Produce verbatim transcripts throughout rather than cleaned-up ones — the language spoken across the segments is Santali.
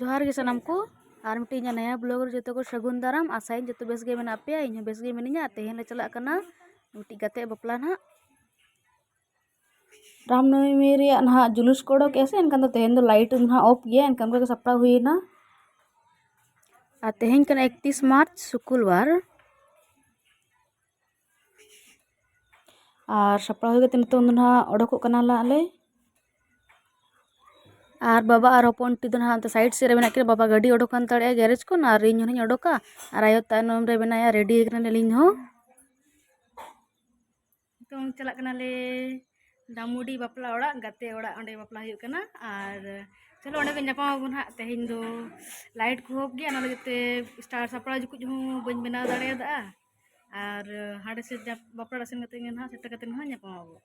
ᱡᱚᱦᱟᱨ ᱜᱮ ᱥᱟᱱᱟᱢ ᱠᱚ, ᱟᱨ ᱢᱤᱫᱴᱤᱡ ᱤᱧᱟᱹᱜ ᱱᱟᱭᱟ ᱵᱞᱚᱜ ᱨᱮ ᱡᱚᱛᱚ ᱠᱚ ᱥᱟᱹᱜᱩᱱ ᱫᱟᱨᱟᱢ᱾ ᱟᱥᱟᱭᱟᱹᱧ ᱡᱚᱛᱚ ᱵᱮᱥ ᱜᱮ ᱢᱮᱱᱟᱜ ᱯᱮᱭᱟ, ᱤᱧ ᱦᱚᱸ ᱵᱮᱥ ᱜᱮ ᱢᱤᱱᱟᱹᱧᱟ᱾ ᱛᱮᱦᱮᱧ ᱞᱮ ᱪᱟᱞᱟᱜ ᱠᱟᱱᱟ ᱢᱤᱫᱴᱤᱡ ᱜᱟᱛᱮ ᱵᱟᱯᱞᱟ ᱱᱟᱦᱟᱜ᱾ ᱨᱟᱢᱱᱚᱵᱚᱢᱤ ᱨᱮᱭᱟᱜ ᱱᱟᱦᱟᱜ ᱡᱩᱞᱩᱥ ᱠᱚ ᱚᱰᱚᱠᱮᱜᱼᱟ ᱥᱮ, ᱮᱱᱠᱷᱟᱱ ᱫᱚ ᱛᱮᱦᱮᱧ ᱫᱚ ᱞᱟᱭᱤᱴ ᱱᱟᱦᱟᱜ ᱚᱯᱷ ᱜᱮᱭᱟ, ᱮᱱᱠᱷᱟᱱ ᱚᱱᱠᱟ ᱜᱮ ᱥᱟᱯᱲᱟᱣ ᱦᱩᱭᱮᱱᱟ᱾ ᱟᱨ ᱛᱮᱦᱮᱧ ᱠᱟᱱᱟ ᱮᱠᱛᱤᱥ ᱢᱟᱨᱪ, ᱥᱩᱠᱩᱞᱵᱟᱨ᱾ ᱟᱨ ᱥᱟᱯᱲᱟᱣ ᱦᱩᱭ ᱠᱟᱛᱮ ᱱᱤᱛᱚᱝ ᱫᱚ ᱱᱟᱦᱟᱜ ᱚᱰᱚᱠᱚᱜ ᱠᱟᱱᱟᱞᱮ ᱟᱞᱮ᱾ ᱟᱨ ᱵᱟᱵᱟ ᱟᱨ ᱦᱚᱯᱚᱱ ᱴᱤ ᱫᱚ ᱱᱟᱦᱟᱜ ᱚᱱᱛᱮ ᱥᱟᱭᱤᱰ ᱥᱮᱫ ᱨᱮ ᱢᱮᱱᱟᱜ ᱠᱤᱱᱟ᱾ ᱵᱟᱵᱟ ᱜᱟᱹᱰᱤ ᱚᱰᱚᱠ ᱠᱟᱱ ᱛᱟᱲᱮᱭᱟ ᱜᱮᱨᱮᱡᱽ ᱠᱷᱚᱱ, ᱟᱨ ᱤᱧ ᱦᱚᱸᱧ ᱚᱰᱚᱠᱟ, ᱟᱨ ᱟᱭᱳ ᱛᱟᱭᱱᱚᱢ ᱨᱮ ᱢᱮᱱᱟᱭᱟ, ᱨᱮᱰᱤ ᱟᱠᱟᱱᱟᱞᱤᱧ ᱦᱚᱸ᱾ ᱱᱤᱛᱚᱝ ᱪᱟᱞᱟᱜ ᱠᱟᱱᱟᱞᱮ ᱫᱟᱢᱩᱰᱤ ᱵᱟᱯᱞᱟ ᱚᱲᱟᱜ, ᱜᱟᱛᱮ ᱚᱲᱟᱜ, ᱚᱸᱰᱮ ᱵᱟᱯᱞᱟ ᱦᱩᱭᱩᱜ ᱠᱟᱱᱟ᱾ ᱟᱨ ᱪᱚᱞᱚ ᱚᱸᱰᱮ ᱜᱮ ᱧᱟᱯᱟᱢ ᱟᱵᱚᱱ ᱦᱟᱸᱜ᱾ ᱛᱮᱦᱮᱧ ᱫᱚ ᱞᱟᱭᱤᱴ ᱠᱚ ᱚᱯᱷ ᱜᱮᱭᱟ, ᱚᱱᱟ ᱞᱟᱹᱜᱤᱫ ᱛᱮ ᱥᱴᱟᱨ ᱥᱟᱯᱲᱟᱣ ᱡᱚᱠᱷᱚᱡ ᱦᱚᱸ ᱵᱟᱹᱧ ᱵᱮᱱᱟᱣ ᱫᱟᱲᱮᱭᱟᱫᱟ᱾ ᱟᱨ ᱦᱟᱸᱰᱮ ᱥᱮᱫ ᱡᱟ-, ᱵᱟᱯᱞᱟ ᱚᱲᱟᱜ ᱥᱮᱱ ᱠᱟᱛᱮ ᱜᱮ ᱱᱟᱦᱟᱜ ᱥᱮᱴᱮᱨ ᱠᱟᱛᱮ ᱱᱟᱦᱟᱜ ᱧᱟᱯᱟᱢ ᱟᱵᱚ᱾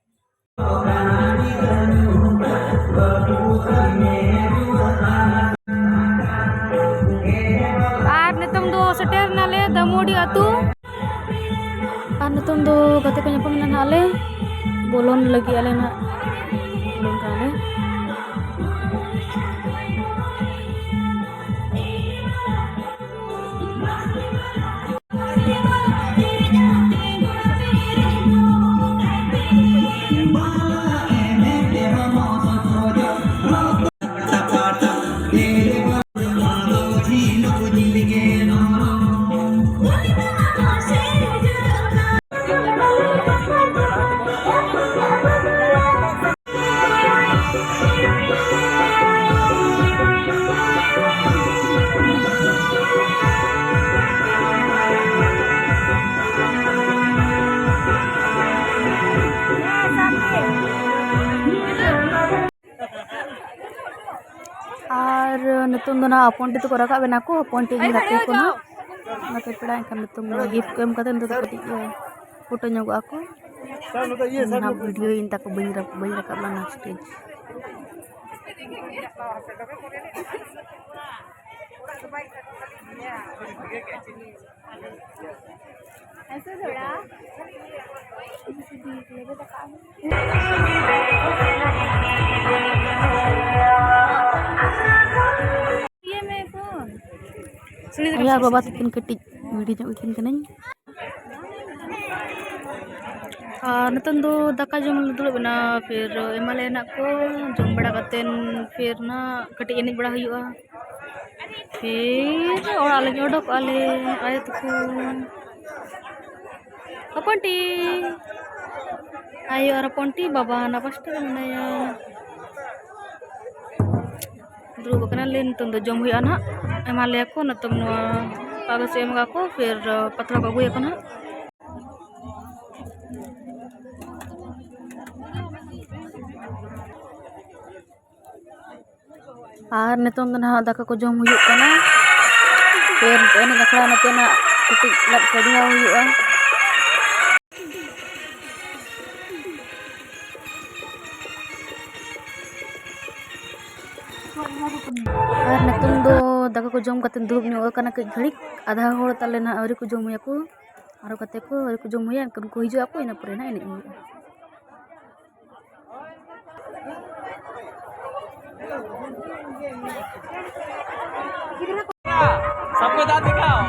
ᱟᱨ ᱱᱤᱛᱚᱝ ᱫᱚ ᱥᱮᱴᱮᱨ ᱱᱟᱞᱮ ᱫᱟᱢᱩᱰᱤ ᱟᱹᱛᱩ᱾ ᱟᱨ ᱱᱤᱛᱚᱝ ᱫᱚ ᱜᱟᱛᱮ ᱠᱚ ᱧᱟᱯᱟᱢ ᱮᱱᱟ ᱱᱟᱦᱟᱜ ᱞᱮ ᱵᱚᱞᱚᱱ ᱞᱟᱹᱜᱤᱫ ᱟᱞᱮ ᱱᱟᱦᱟᱜ᱾ ᱵᱚᱞᱚᱱ ᱠᱟᱱᱟᱞᱮ᱾ ᱟᱨ ᱱᱤᱛᱚᱝ ᱫᱚ ᱱᱟᱦᱟᱜ ᱦᱚᱯᱚᱱ ᱴᱤ ᱛᱟᱠᱚ ᱨᱟᱠᱟᱵ ᱮᱱᱟ ᱠᱚ, ᱦᱚᱯᱚᱱ ᱴᱤ ᱨᱮᱱ ᱜᱟᱛᱮ ᱠᱚ ᱱᱟᱦᱟᱜ, ᱜᱟᱛᱮ ᱯᱮᱲᱟ᱾ ᱮᱱᱠᱷᱟᱱ ᱱᱤᱛᱚᱝ ᱫᱚ ᱜᱤᱯᱷᱴ ᱠᱚ ᱮᱢ ᱠᱟᱛᱮ ᱱᱤᱛᱚᱜ ᱫᱚ ᱠᱟᱹᱴᱤᱡ ᱠᱚ ᱯᱷᱳᱴᱳ ᱧᱚᱜᱚᱜ ᱟᱠᱚ᱾ ᱤᱧ ᱱᱟᱦᱟᱜ ᱵᱷᱤᱰᱤᱭᱳ ᱤᱧ ᱛᱟᱠᱚ ᱵᱟᱹᱧ ᱨᱟ-, ᱵᱟᱹᱧ ᱨᱟᱠᱟᱵ ᱞᱮᱱᱟ ᱥᱴᱮᱡᱽ᱾ ऐसे थोड़ा। ये मैं कौन? ᱟᱭᱳ ᱟᱨ ᱵᱟᱵᱟ ᱛᱟᱹᱠᱤᱱ ᱠᱟᱹᱴᱤᱡ ᱵᱷᱤᱰᱤ ᱧᱚᱜ ᱜᱮᱠᱤᱱ ᱠᱟᱹᱱᱟᱹᱧ᱾ ᱟᱨ ᱱᱤᱛᱚᱝ ᱫᱚ ᱫᱟᱠᱟ ᱡᱚᱢ ᱞᱮ ᱫᱩᱲᱩᱵ ᱮᱱᱟ, ᱯᱷᱤᱨ ᱮᱢᱟ ᱞᱮᱭᱟ ᱱᱟᱜ ᱠᱚ᱾ ᱡᱚᱢ ᱵᱟᱲᱟ ᱠᱟᱛᱮᱱ ᱯᱷᱤᱨ ᱱᱟᱜ ᱠᱟᱹᱴᱤᱡ ᱮᱱᱮᱡ ᱵᱟᱲᱟ ᱦᱩᱭᱩᱜᱼᱟ, ᱯᱷᱤᱨ ᱚᱲᱟᱜ ᱞᱟᱹᱜᱤᱫ ᱚᱰᱚᱠᱚᱜᱼᱟ ᱞᱮ᱾ ᱟᱭᱳ ᱛᱟᱠᱚ, ᱦᱚᱯᱚᱱ ᱴᱤ, ᱟᱭᱳ ᱟᱨ ᱦᱚᱯᱚᱱ ᱴᱤ, ᱵᱟᱵᱟ ᱦᱟᱱᱟ ᱯᱟᱥᱴᱟ ᱨᱮ ᱢᱮᱱᱟᱭᱟ᱾ ᱫᱩᱲᱩᱵ ᱟᱠᱟᱱᱟᱞᱮ, ᱱᱤᱛᱚᱝ ᱫᱚ ᱡᱚᱢ ᱦᱩᱭᱩᱜᱼᱟ ᱱᱟᱦᱟᱜ᱾ ᱮᱢᱟ ᱞᱮᱭᱟ ᱠᱚ ᱱᱤᱛᱚᱝ ᱱᱚᱣᱟ ᱠᱟᱜᱚᱡᱽ ᱮᱢ ᱠᱟᱜᱼᱟ ᱠᱚ, ᱯᱷᱤᱨ ᱯᱟᱛᱲᱟ ᱠᱚ ᱟᱹᱜᱩᱭᱟᱠᱚ ᱱᱟᱦᱟᱜ᱾ ᱟᱨ ᱱᱤᱛᱚᱝ ᱫᱚ ᱱᱟᱦᱟᱜ ᱫᱟᱠᱟ ᱠᱚ ᱡᱚᱢ ᱦᱩᱭᱩᱜ ᱠᱟᱱᱟ᱾ ᱯᱷᱤᱨ ᱮᱱᱮᱡ ᱟᱠᱷᱲᱟ ᱱᱚᱛᱮ ᱱᱟᱜ ᱠᱟᱹᱴᱤᱡ ᱞᱟᱡ ᱠᱚ ᱫᱷᱮᱭᱟᱣ ᱦᱩᱭᱩᱜᱼᱟ᱾ ᱟᱨ ᱱᱤᱛᱚᱝ ᱫᱚ ᱫᱟᱠᱟ ᱠᱚ ᱡᱚᱢ ᱠᱟᱛᱮ ᱫᱩᱲᱩᱵ ᱧᱚᱜ ᱟᱠᱟᱱᱟ ᱠᱟᱹᱡ ᱜᱷᱟᱹᱲᱤᱡ᱾ ᱟᱫᱷᱟ ᱦᱚᱲ ᱛᱟᱞᱮ ᱱᱟᱦᱟᱜ ᱟᱹᱣᱨᱤ ᱠᱚ ᱡᱚᱢ ᱦᱩᱭᱟᱠᱚ, ᱟᱨᱚ ᱠᱟᱛᱮ ᱠᱚ ᱟᱹᱣᱨᱤ ᱠᱚ ᱡᱚᱢ ᱦᱩᱭᱟ, ᱮᱱᱠᱷᱟᱱ ᱠᱚ ᱦᱤᱡᱩᱜ ᱟᱠᱚ, ᱤᱱᱟᱹ ᱯᱚᱨᱮ ᱱᱟᱦᱟᱜ ᱮᱱᱮᱡ ᱦᱩᱭᱩᱜᱼᱟ᱾ सबको दांत दिखाओ।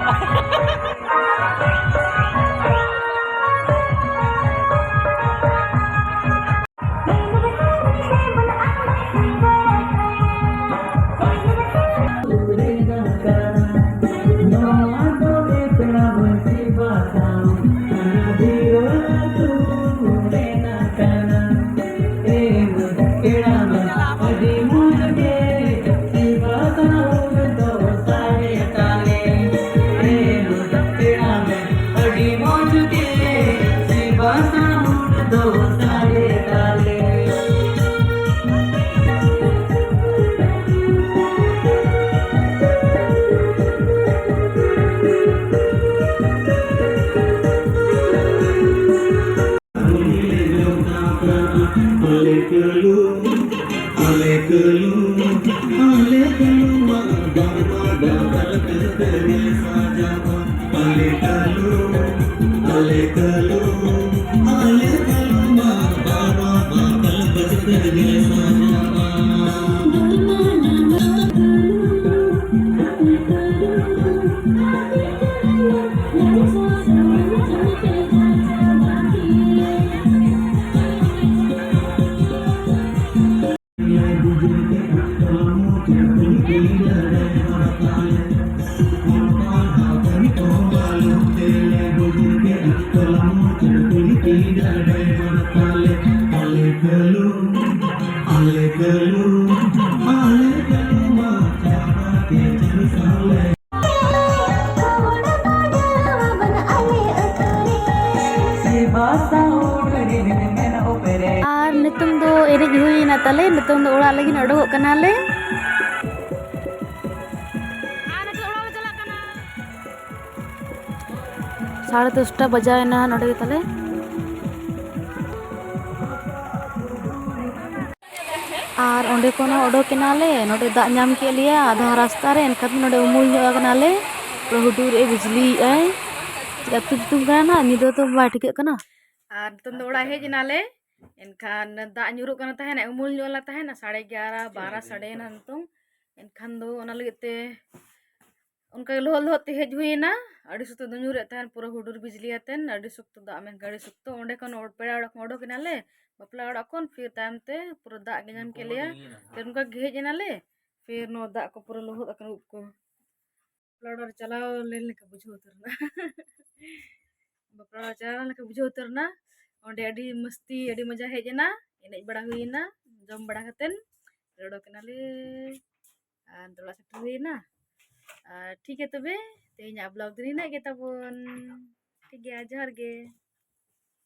ᱟᱨ ᱱᱤᱛᱚᱝ ᱫᱚ ᱮᱱᱮᱡ ᱦᱩᱭᱮᱱᱟ ᱛᱟᱞᱮ, ᱱᱤᱛᱚᱝ ᱫᱚ ᱚᱲᱟᱜ ᱞᱟᱹᱜᱤᱫ ᱚᱰᱚᱠᱚᱜ ᱠᱟᱱᱟᱞᱮ᱾ ᱥᱟᱲᱮ ᱫᱚᱥᱴᱟ ᱵᱟᱡᱟᱣᱮᱱᱟ ᱱᱚᱰᱮ ᱜᱮ ᱛᱟᱞᱮ᱾ ᱟᱨ ᱚᱸᱰᱮ ᱠᱷᱚᱱ ᱦᱚᱸ ᱚᱰᱚᱠ ᱮᱱᱟᱞᱮ, ᱱᱚᱰᱮ ᱫᱟᱜ ᱧᱟᱢ ᱠᱮᱫ ᱞᱮᱭᱟ ᱟᱫᱷᱟ ᱨᱟᱥᱛᱟ ᱨᱮ, ᱮᱱᱠᱷᱟᱱ ᱱᱚᱰᱮ ᱩᱢᱩᱞ ᱧᱚᱜ ᱟᱠᱟᱱᱟᱞᱮ᱾ ᱯᱩᱨᱟᱹ ᱦᱩᱰᱩᱨ ᱮ ᱵᱤᱡᱽᱞᱤᱭᱮᱜᱼᱟᱭ᱾ ᱪᱮᱫ ᱟᱹᱛᱩ ᱧᱩᱛᱩᱢ ᱠᱟᱱᱟ ᱱᱟᱦᱟᱜ, ᱧᱤᱫᱟᱹ ᱫᱚ ᱵᱟᱭ ᱴᱷᱤᱠᱟᱹᱜ ᱠᱟᱱᱟ᱾ ᱟᱨ ᱱᱤᱛᱚᱝ ᱫᱚ ᱚᱲᱟᱜ ᱦᱮᱡ ᱮᱱᱟᱞᱮ, ᱮᱱᱠᱷᱟᱱ ᱫᱟᱜ ᱧᱩᱨᱩᱜ ᱠᱟᱱᱟ ᱛᱟᱦᱮᱱᱟ, ᱩᱢᱩᱞ ᱧᱚᱜ ᱞᱮ ᱛᱟᱦᱮᱱᱟ, ᱥᱟᱲᱮ ᱮᱜᱟᱨᱚ ᱵᱟᱨᱚ ᱥᱟᱰᱮᱭᱮᱱᱟ ᱱᱤᱛᱚᱝ᱾ ᱮᱱᱠᱷᱟᱱ ᱫᱚ ᱚᱱᱟ ᱞᱟᱹᱜᱤᱫ ᱛᱮ ᱚᱱᱠᱟ ᱜᱮ ᱞᱚᱦᱚᱫ ᱞᱚᱦᱚᱫ ᱛᱮ ᱦᱮᱡ ᱦᱩᱭᱮᱱᱟ᱾ ᱟᱹᱰᱤ ᱥᱚᱠᱛᱚ ᱫᱚ ᱧᱩᱨᱮᱫ ᱛᱟᱦᱮᱱ, ᱯᱩᱨᱟᱹ ᱦᱩᱰᱩᱨ ᱵᱤᱡᱽᱞᱤ ᱟᱛᱮᱱ, ᱟᱹᱰᱤ ᱥᱚᱠᱛᱚ ᱫᱟᱜ, ᱢᱮᱱᱠᱷᱟᱱ ᱟᱹᱰᱤ ᱥᱚᱠᱛᱚ᱾ ᱚᱸᱰᱮ ᱠᱷᱚᱱ ᱚᱲ-, ᱯᱮᱲᱟ ᱚᱲᱟᱜ ᱠᱷᱚᱱ ᱚᱰᱚᱠ ᱮᱱᱟᱞᱮ, ᱵᱟᱯᱞᱟ ᱚᱲᱟᱜ ᱠᱷᱚᱱ᱾ ᱯᱷᱤᱨ ᱛᱟᱭᱚᱢ ᱛᱮ ᱯᱩᱨᱟᱹ ᱫᱟᱜ ᱜᱮ ᱧᱟᱢ ᱠᱮᱫ ᱞᱮᱭᱟ᱾ ᱯᱷᱤᱨ ᱚᱱᱠᱟ ᱜᱮ ᱦᱮᱡ ᱮᱱᱟᱞᱮ, ᱯᱷᱤᱨ ᱱᱚᱣᱟ ᱫᱟᱜ ᱠᱚ ᱯᱩᱨᱟᱹ ᱞᱚᱦᱚᱫ ᱟᱠᱟᱱᱟ ᱩᱵ ᱠᱚ᱾ ᱵᱟᱯᱞᱟ ᱚᱲᱟᱜ ᱨᱮ ᱪᱟᱞᱟᱣ ᱞᱮᱱ ᱞᱮᱠᱟ ᱵᱩᱡᱷᱟᱹᱣ ᱩᱛᱟᱹᱨ ᱮᱱᱟ᱾ ᱵᱟᱯᱞᱟ ᱚᱲᱟᱜ ᱪᱟᱞᱟᱣ ᱞᱮᱱ ᱞᱮᱠᱟ ᱵᱩᱡᱷᱟᱹᱣ ᱩᱛᱟᱹᱨ ᱮᱱᱟ᱾ ᱚᱸᱰᱮ ᱟᱹᱰᱤ ᱢᱟᱹᱥᱛᱤ, ᱟᱹᱰᱤ ᱢᱚᱡᱟ ᱦᱮᱡ ᱮᱱᱟ, ᱮᱱᱮᱡ ᱵᱟᱲᱟ ᱦᱩᱭᱮᱱᱟ, ᱡᱚᱢ ᱵᱟᱲᱟ ᱠᱟᱛᱮᱱ ᱚᱰᱚᱠ ᱮᱱᱟᱞᱮ᱾ ᱟᱨ ᱚᱲᱟᱜ ᱥᱮᱴᱮᱨ ᱦᱩᱭᱮᱱᱟ᱾ ᱟᱨ ᱴᱷᱤᱠ ᱜᱮᱭᱟ ᱛᱚᱵᱮ, ᱛᱮᱦᱮᱧᱟᱜ vlog ᱫᱚ ᱱᱤᱱᱟᱹᱜ ᱜᱮ ᱛᱟᱵᱚᱱ᱾ ᱴᱷᱤᱠ ᱜᱮᱭᱟ, ᱡᱚᱦᱟᱨ ᱜᱮ᱾